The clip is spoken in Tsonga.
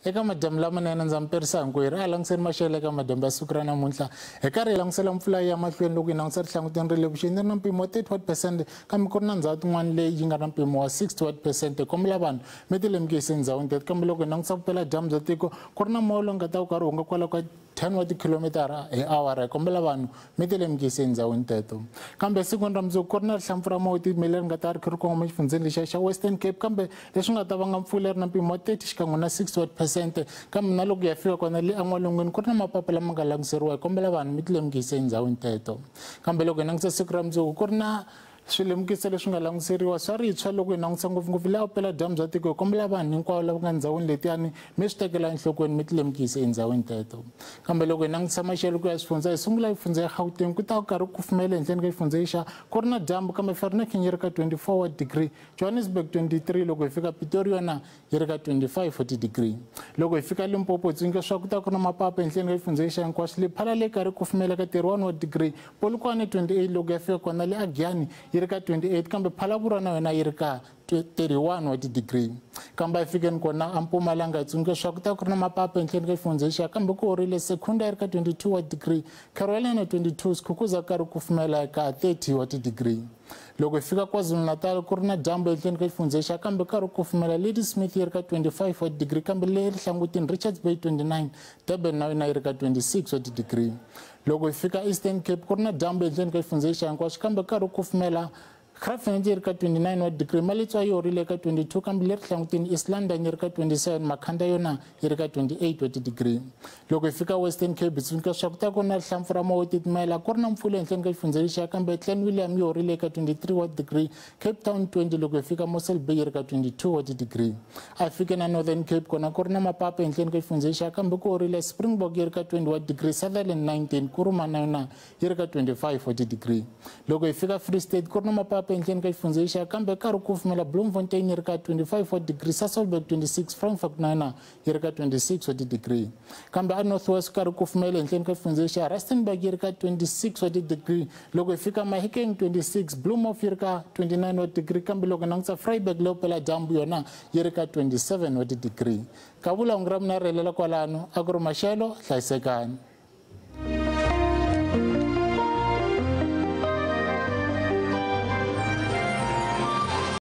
Eka madyambu lamanene ndza mi perisa hinkwerhu a hi langutiseni maxelo eka madyambu ya siku ra namuntlha hi karhi hi langutisela mpfula ya mahlweni loko hi langutisa rihlanguteni ra le vuxeni ri na mpimo wa 31% kambe ku ri na ndhawu tin'wana leyi yi nga na mpimo wa 61% hi kombela vanhu mi ti lemukisa endhawini teto kambe loko hi langutisa vupeladyambu bya tiko ku ri na moya lowu nga ta wu karhi wu nga kwala ka 10 wa tikhilomitara hi awara hi kombela vanhu mi ti lemukisa endhawini teto kambe sikwini ra mundzuku ku ri na rihlampfu ra moya timele leri nga ta ri kha ri kongoma exifundzheni lexiya xa Western Cape kambe leswi nga ta vanga mpfula ri na mpimo wa 30 xikan'we na 61% kambe na loko ya fika kona le en'walungwini ku ri na mapapa lama nga languteriwa hi kombela vanhu mi ti lemukisa endhawini teto kambe loko hi langutisa siku ra mundzuku ku ri na swilemukiso leswi nga languteriwa swa ritshwa loko hi langutisa ngopfungopfu laha vupeladyambu bya tiko hi kombela vanhu hinkwavo lava nga ndhawini letiyani mi swi tekela enhlokweni mi ti lemukisa endhawini teto kambe loko hi langutisa maxelo ku ya swifundza hi sungula xifundza ya Gauteng ku ta ku karhi ku kufumela ehenhleni ka xifundza lexa ku ri na dyambu kambe Fahrenheit yi ri ka 24 wa degree Johannesburg 23 loko hi fika Pretoria yona yi ri ka 25 wa degree loko hi fika Limpopo hi tsundzuka leswaku ku ta ku na mapapa ehenhleni ka xifundza lexa hinkwaxo Lephala leyi karhi kufumela ka 31 wa degree Polokwane 28 loko ya fika kona le Agiyani yi ri ka 28 kambe Phalaborwa na yona yi ri ka 31 wa ti-degree kambe a fikeni kona a Mpumalanga hi tsundzuka leswaku ku ta ku ri na mapapa ehenhleni ka xifundza lexiya kambe ku horile Secunda yi ri ka 22 wa degree Carolina 22 Skukuza ku karhi kufumela ka 30 wa ti-degree loko hi fika KwaZulu-Natal ku ri na dyambu ehenhleni ka xifundza lexiya kambe ku karhi ku kufumela Ladysmith yi ri ka 25 wa degree kambe le rihlangutini Richards Bay 29 Durban na yona yi ri ka 26 wa ti-degree loko hi fika Eastern Cape ku ri na dyambu ehenhleni ka xifundza lexiya hinkwaxo kambe ku karhi ku kufumela Graaff-Reinet yi ri ka 29 wa degree Maletswa yi horile ka 22 kambe le rihlangutini East London yi ri ka 27 Makhanda yona yi ri ka 28 wa ti-degree loko hi fika Western Cape hi tsundzuka leswaku ta ku na rihlampfu ra moya wo titimela ku ri na mpfula ehenhleni ka xifundza lexiya kambe Clan William yi horile ka 23 wa degree Cape Town 20 loko hi fika Mossel Bay yi ri ka 22 wa ti-degree a hi fike na Northern Cape kona ku ri na mapapa ehenhleni ka xifundza lexiya kambe ku horile Springbok yi ri ka 20 wa degree Sutherland 19 Kuruma na yona yi ri ka 25 wa ti-degree loko hi fika Free State ku ri na mapapa ehenhleni ka xifundza lexiya kambe karhi ku kufumela Bloemfontein yi ri ka 25 wa degree Sasolburg 26 Frankfurt na yona yi ri ka 26 wa ti-degree kambe a North West karhi ku kufumela ehenhleni ka xifundza lexiya Rustenburg yi ri ka 26 wa ti-degree loko hi fika Mahikeng 26 Bloemhof yi ri ka 29 wa degree kambe loko hi langutisa Vryburg leyo dyambu yona yi ri ka 27 wa ti-degree kavula hungu ra mina ri helela kwalano a ku ri maxelo hlayisekani.